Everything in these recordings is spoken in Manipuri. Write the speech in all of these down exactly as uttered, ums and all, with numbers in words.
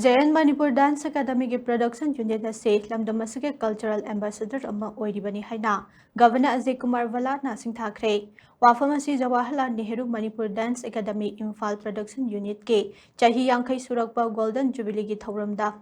ꯖꯦ ꯑꯦꯟ ꯃꯅꯤꯄꯨꯔ ꯗꯥꯟꯁ ꯑꯦꯀꯥꯗꯃꯤꯒꯤ ꯄ꯭ꯔꯗꯛꯁꯟ ꯌꯨꯅꯤꯠ ꯑꯁꯤ ꯂꯝꯗꯝ ꯑꯁꯤꯒꯤ ꯀꯜꯆꯔꯦꯜ ꯑꯦꯝꯕꯦꯁꯦꯗꯔ ꯑꯃ ꯑꯣꯏꯔꯤꯕꯅꯤ ꯍꯥꯏꯅ ꯒꯚꯔꯅꯔ ꯑꯖꯌ ꯀꯨꯃꯥꯔ ꯚꯜꯂꯥꯅ ꯁꯤꯡꯊꯥꯈ꯭ꯔꯦ꯫ ꯋꯥꯐꯝ ꯑꯁꯤ Jawaharlal Nehru Manipur dance academy Imphal production ꯌꯨꯅꯤꯠꯀꯤ ꯆꯍꯤ ꯌꯥꯡꯈꯩ ꯁꯨꯔꯛꯄ ꯒꯣꯜꯗꯟ ꯖꯨꯕꯤꯂꯤꯒꯤ ꯊꯧꯔꯝꯗ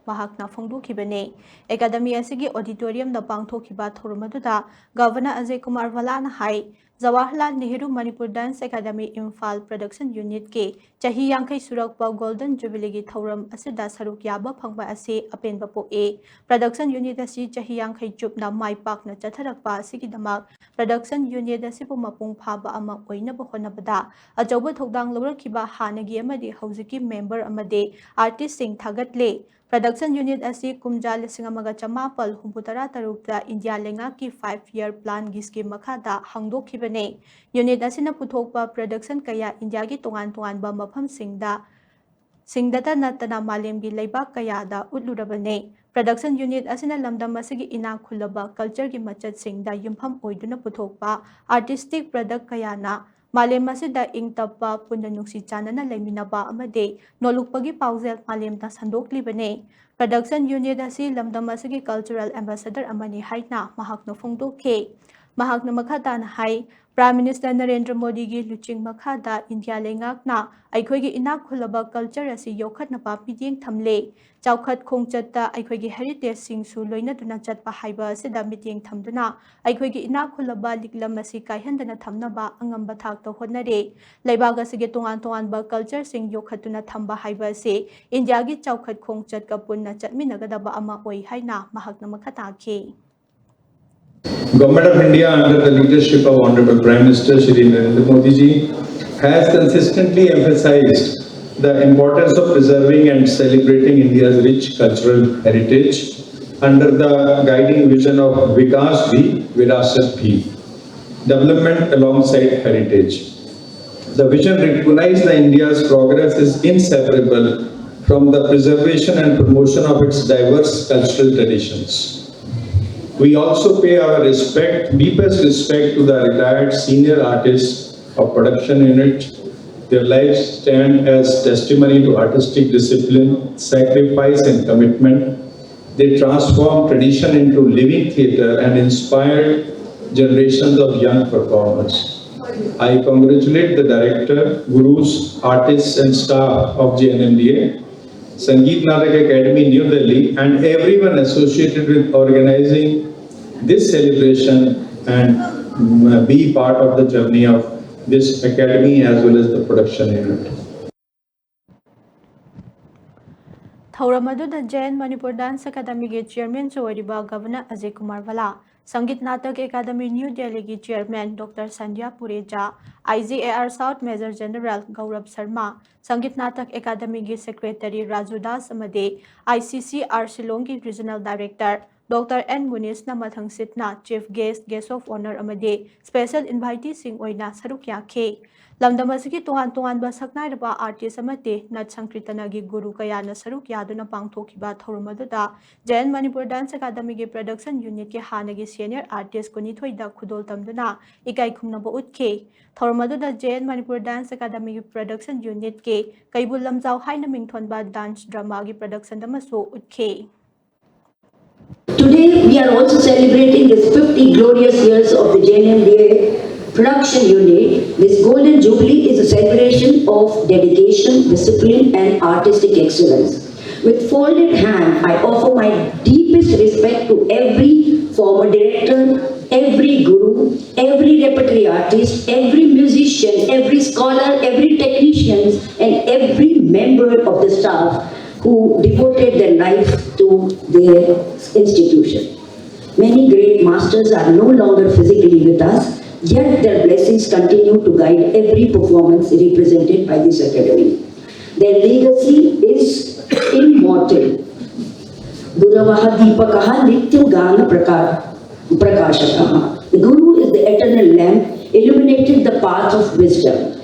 ꯃꯍꯥꯛꯅ ꯐꯣꯡꯗꯣꯛꯈꯤꯕꯅꯤ꯫ ꯑꯦꯀꯥꯗꯃꯤ ꯑꯁꯤꯒꯤ ꯑꯣꯗꯤꯇꯣꯔꯤꯌꯝꯗ ꯄꯥꯡꯊꯣꯛꯈꯤꯕ ꯊꯧꯔꯝ ꯑꯗꯨꯗ ꯒꯚꯔꯅꯔ ꯑꯖꯌ ꯀꯨꯃꯥꯔ ꯚꯜꯂꯥꯅ ꯍꯥꯏ, Jawaharlal Nehru Manipur dance academy Imphal production ꯌꯨꯅꯤꯠꯀꯤ ꯆꯍꯤ ꯌꯥꯡꯈꯩ ꯁꯨꯔꯛꯄ ꯒꯣꯜꯗꯟ ꯖꯨꯕꯤꯂꯤꯒꯤ ꯊꯧꯔꯝ ꯑꯁꯤꯗ ꯁꯔꯨꯛ ꯌꯥꯕ ꯐꯪꯕ ꯑꯁꯤ ꯑꯄꯦꯟꯕ ꯄꯣꯛꯏ꯫ ꯄ꯭ꯔꯗꯛꯁꯟ ꯌꯨꯅꯤꯠ ꯑꯁꯤ ꯆꯍꯤ ꯌꯥꯡꯈꯩ ꯆꯨꯞꯅ ꯃꯥꯏ ꯄꯥꯛꯅ ꯆꯠꯊꯔꯛꯄ ꯑꯁꯤꯒꯤꯗꯃꯛ ꯄ꯭ꯔꯗꯛꯁꯟ ꯌꯨꯅꯤꯠ ꯑꯁꯤꯕꯨ ꯃꯄꯨꯡ ꯐꯥꯕ ꯑꯃ ꯑꯣꯏꯅꯕ ꯍꯣꯠꯅꯕꯗ ꯑꯆꯧꯕ ꯊꯧꯗꯥꯡ ꯂꯧꯔꯛꯈꯤꯕ ꯍꯥꯟꯅꯒꯤ ꯑꯃꯗꯤ ꯍꯧꯖꯤꯛꯀꯤ ꯃꯦꯝꯕꯔ ꯑꯃꯗꯤ ꯑꯥꯔꯇꯤꯁꯁꯤꯡ ꯊꯥꯒꯠꯂꯤ꯫ ꯄ꯭ꯔꯗꯛꯁꯟ ꯌꯨꯅꯤꯠ ꯑꯁꯤ ꯀꯨꯝꯖꯥ ꯂꯤꯁꯤꯡ ꯑꯃꯒ ꯆꯃꯥꯄꯜ ꯍꯨꯝꯐꯨ ꯇꯔꯥ ꯇꯔꯨꯛꯇ ꯏꯟꯗꯤꯌꯥ ꯂꯩꯉꯥꯛꯀꯤ ꯐꯥꯏꯚ ꯌꯔ ꯄ꯭ꯂꯥꯟꯒꯤ ꯁ꯭ꯀꯤꯝ ꯃꯈꯥꯗ ꯍꯥꯡꯗꯣꯛꯈꯤꯕꯅꯤ꯫ ꯌꯨꯅꯤꯠ ꯑꯁꯤꯅ ꯄꯨꯊꯣꯛꯄ ꯄ꯭ꯔꯗꯛꯁꯟ ꯀꯌꯥ ꯏꯟꯗꯤꯌꯥꯒꯤ ꯇꯣꯉꯥꯟ ꯇꯣꯉꯥꯟꯕ ꯃꯐꯝꯁꯤꯡꯗ ꯁꯤꯡꯗꯇ ꯅꯠꯇꯅ ꯃꯥꯂꯦꯝꯒꯤ ꯂꯩꯕꯥꯛ ꯀꯌꯥꯗ ꯎꯠꯂꯨꯔꯕꯅꯤ꯫ ꯄ꯭ꯔꯗꯛꯁꯟ ꯌꯨꯅꯤꯠ ꯑꯁꯤꯅ ꯂꯝꯗꯝ ꯑꯁꯤꯒꯤ ꯏꯅꯥꯛ ꯈꯨꯜꯂꯕ ꯀꯜꯆꯔꯒꯤ ꯃꯆꯠꯁꯤꯡꯗ ꯌꯨꯝꯐꯝ ꯑꯣꯏꯗꯨꯅ ꯄꯨꯊꯣꯛꯄ ꯑꯥꯔꯇꯤꯁꯇꯤꯛ ꯄ꯭ꯔꯗꯛ ꯀꯌꯥꯅ ꯃꯥꯂꯦꯝ ꯑꯁꯤꯗ ꯏꯪ ꯇꯞꯄ, ꯄꯨꯟꯅ ꯅꯨꯡꯁꯤ ꯆꯥꯟꯅꯅ ꯂꯩꯃꯤꯟꯅꯕ ꯑꯃꯗꯤ ꯅꯣꯂꯨꯛꯄꯒꯤ ꯄꯥꯎꯖꯦꯜ ꯃꯥꯂꯦꯝꯗ ꯁꯟꯗꯣꯛꯂꯤꯕꯅꯤ꯫ ꯄ꯭ꯔꯗꯛꯁꯟ ꯌꯨꯅꯤꯠ ꯑꯁꯤ ꯂꯝꯗꯝ ꯑꯁꯤꯒꯤ ꯀꯜꯆꯔꯦꯜ ꯑꯦꯝꯕꯦꯁꯦꯗꯔ ꯑꯃꯅꯤ ꯍꯥꯏꯅ ꯃꯍꯥꯛꯅ ꯐꯣꯡꯗꯣꯛꯈꯤ꯫ ꯃꯍꯥꯛꯅ ꯃꯈꯥ ꯇꯥꯅ ꯍꯥꯏ, ꯄ꯭ꯔꯥꯏꯝ ꯃꯤꯅꯤꯁꯇꯔ ꯅꯔꯦꯟꯗ꯭ꯔ ꯃꯣꯗꯤꯒꯤ ꯂꯨꯆꯤꯡ ꯃꯈꯥꯗ ꯏꯟꯗꯤꯌꯥ ꯂꯩꯉꯥꯛꯅ ꯑꯩꯈꯣꯏꯒꯤ ꯏꯅꯥꯛ ꯈꯨꯜꯂꯕ ꯀꯜꯆꯔ ꯑꯁꯤ ꯌꯣꯛꯈꯠꯅꯕ ꯃꯤꯠꯌꯦꯡ ꯊꯝꯂꯦ꯫ ꯆꯥꯎꯈꯠ ꯈꯣꯡꯆꯠꯇ ꯑꯩꯈꯣꯏꯒꯤ ꯍꯦꯔꯤꯇꯦꯖꯁꯤꯡꯁꯨ ꯂꯣꯏꯅꯗꯨꯅ ꯆꯠꯄ ꯍꯥꯏꯕ ꯑꯁꯤꯗ ꯃꯤꯠꯌꯦꯡ ꯊꯝꯗꯨꯅ ꯑꯩꯈꯣꯏꯒꯤ ꯏꯅꯥꯛ ꯈꯨꯜꯂꯕ ꯂꯤꯛꯂꯝ ꯑꯁꯤ ꯀꯥꯏꯍꯟꯗꯅ ꯊꯝꯅꯕ ꯑꯉꯝꯕ ꯊꯥꯛꯇ ꯍꯣꯠꯅꯔꯦ꯫ ꯂꯩꯕꯥꯛ ꯑꯁꯤꯒꯤ ꯇꯣꯉꯥꯟ ꯇꯣꯉꯥꯟꯕ ꯀꯜꯆꯔꯁꯤꯡ ꯌꯣꯛꯈꯠꯇꯨꯅ ꯊꯝꯕ ꯍꯥꯏꯕ ꯑꯁꯤ ꯏꯟꯗꯤꯌꯥꯒꯤ ꯆꯥꯎꯈꯠ ꯈꯣꯡꯆꯠꯀ ꯄꯨꯟꯅ ꯆꯠꯃꯤꯟꯅꯒꯗꯕ ꯑꯃ ꯑꯣꯏ ꯍꯥꯏꯅ ꯃꯍꯥꯛꯅ ꯃꯈꯥ ꯇꯥꯈꯤ꯫ Government of India, under the leadership of Honorable Prime Minister Shri Narendra Modi ji, has consistently emphasized the importance of preserving and celebrating India's rich cultural heritage under the guiding vision of Vikas Bhi, Virasat Bhi, development alongside heritage. The vision recognizes that India's progress is inseparable from the preservation and promotion of its diverse cultural traditions. We also pay our respect, deepest respect to the retired senior artists of production unit, Their lives stand as testimony to artistic discipline, sacrifice, and commitment. They transform tradition into living theatre and inspire generations of young performers. I congratulate the director, gurus, artists, and staff of J N M D A, Sangeet Natak Academy, New Delhi, and everyone associated with organizing this celebration and, mm, be part of the journey of this academy as well as the production unit. ꯊꯧꯔꯝ ꯑꯗꯨꯗ ꯖꯦ ꯑꯦꯟ ꯃꯅꯤꯄꯨꯔ ꯗꯥꯟꯁ ꯑꯦꯀꯥꯗꯃꯤꯒꯤ ꯆꯤꯌꯔꯃꯦꯟꯁꯨ ꯑꯣꯏꯔꯤꯕ governor Ajay Kumar Bhalla, Sangeet Natak academy new ꯗꯦꯜꯂꯤꯒꯤ chairman doctor Sandhya Purecha, I G A R south major general Gaurav Sharma, Sangeet Natak ꯑꯦꯀꯥꯗꯃꯤꯒꯤ ꯁꯦꯀ꯭ꯔꯦꯇꯔꯤ ꯔꯥꯖꯨ ꯗꯥꯁ ꯑꯃꯗꯤ ꯑꯥꯏ ꯁꯤ ꯁꯤ ꯑꯥꯔ ꯁꯤꯂꯣꯡꯒꯤ ꯔꯤꯖꯅꯦꯜ ꯗꯥꯏꯔꯦꯛꯇꯔ ꯗꯣꯛꯇꯔ ꯑꯦꯟ ꯃꯨꯅꯤꯁꯅ ꯃꯊꯪꯁꯤꯠꯅ chief guest, guest of honour ꯑꯃꯗꯤ ꯁ꯭ꯄꯦꯁꯦꯜ ꯏꯟꯚꯥꯏꯇꯤꯁꯤꯡ ꯑꯣꯏꯅ ꯁꯔꯨꯛ ꯌꯥꯈꯤ꯫ ꯂꯝꯗꯝ ꯑꯁꯤꯒꯤ ꯇꯣꯉꯥꯟ ꯇꯣꯉꯥꯟꯕ ꯁꯛꯅꯥꯏꯔꯕ ꯑꯥꯔꯇꯤꯁ ꯑꯃꯗꯤ ꯅꯠ ꯁꯪꯀ꯭ꯔꯤꯇꯅꯒꯤ ꯒꯨꯔꯨ ꯀꯌꯥꯅ ꯁꯔꯨꯛ ꯌꯥꯗꯨꯅ ꯄꯥꯡꯊꯣꯛꯈꯤꯕ ꯊꯧꯔꯝ ꯑꯗꯨꯗ ꯖꯦ ꯑꯦꯟ ꯃꯅꯤꯄꯨꯔ ꯗꯥꯟꯁ ꯑꯦꯀꯥꯗꯃꯤꯒꯤ ꯄ꯭ꯔꯗꯛꯁꯟ ꯌꯨꯅꯤꯠꯀꯤ ꯍꯥꯟꯅꯒꯤ ꯁꯦꯅꯤꯌꯔ ꯑꯥꯔꯇꯤꯁ ꯀꯨꯟꯅꯤꯊꯣꯏꯗ ꯈꯨꯗꯣꯜ ꯇꯝꯗꯨꯅ ꯏꯀꯥꯏ ꯈꯨꯝꯅꯕ ꯎꯠꯈꯤ꯫ ꯊꯧꯔꯝ ꯑꯗꯨꯗ ꯖꯦ ꯑꯦꯟ ꯃꯅꯤꯄꯨꯔ ꯗꯥꯟꯁ ꯑꯦꯀꯥꯗꯃꯤꯒꯤ ꯄ꯭ꯔꯗꯛꯁꯟ ꯌꯨꯅꯤꯠꯀꯤ ꯀꯩꯕꯨꯜ ꯂꯝꯖꯥꯎ ꯍꯥꯏꯅ ꯃꯤꯡꯊꯣꯟꯕ ꯗꯥꯟꯁ ꯗ꯭ꯔꯃꯥꯒꯤ ꯄ꯭ꯔꯗꯛꯁꯟ ꯑꯃꯁꯨ ꯎꯠꯈꯤ꯫ Today, we are also celebrating these fifty glorious years of the J N M D A production unit. This golden jubilee is a celebration of dedication, discipline, and artistic excellence. With folded hand, I offer my deepest respect to every former director, every guru, every repertory artist, every musician, every scholar, every technician, and every member of the staff who devoted their life to their institution. Many great masters are no longer physically with us, yet their blessings continue to guide every performance represented by this academy. Their legacy is immortal. गुरवः दीपकः नित्यं गानप्रका प्रकाशकः. The Guru is the eternal lamp illuminating the path of wisdom.